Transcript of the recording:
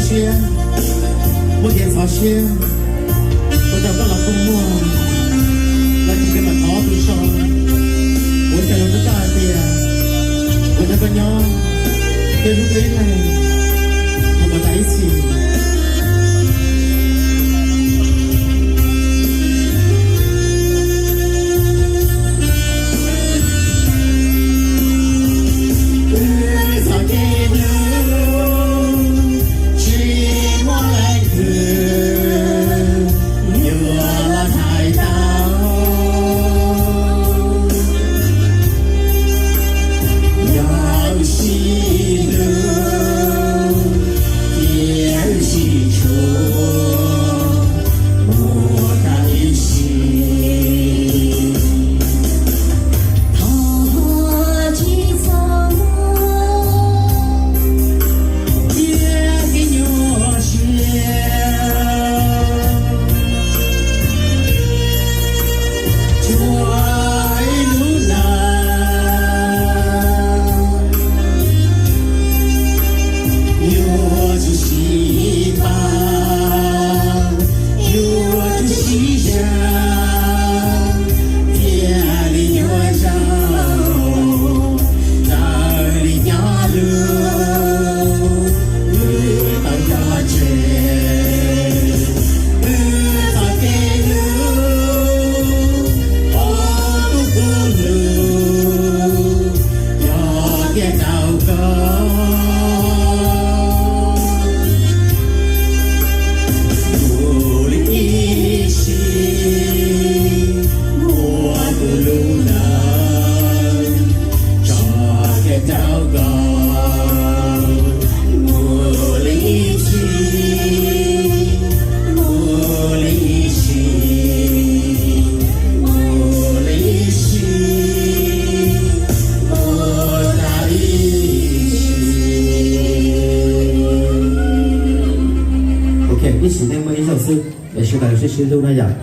siab, muaj kev ntxhov siab, ua rau koj los kua muag, los sis kev mam thov tus so, ua rau yus twb tau hais tias, ua rau koj nyob, tej lub teb neeg, mus kom tas ib txhis. Txoj kev hlub tsis muaj leej twg yuav los hais tau. Yog wb sib hlub, cia wb sib tshuam, mus tau ib sim. Thov tsis txhob cia kev nyuaj siab tsuas ib lub neej, yuav tsum sib npaj, yuav tsum sib zam, thiaj li yuav zoo raws li nyob lub, wb tau nco tseg wb txoj kev hlub, ob tug kub hlub, yog tias tau koj mus li ib sim, muab kuv lub neej tso thiab rau koj mus li ib sim, mus li ib sim, mus li ib sim, mus tau ib sim. Ok, ib sim neej muaj ib zaug xwb, es sawv daws sib sib hlub na yom.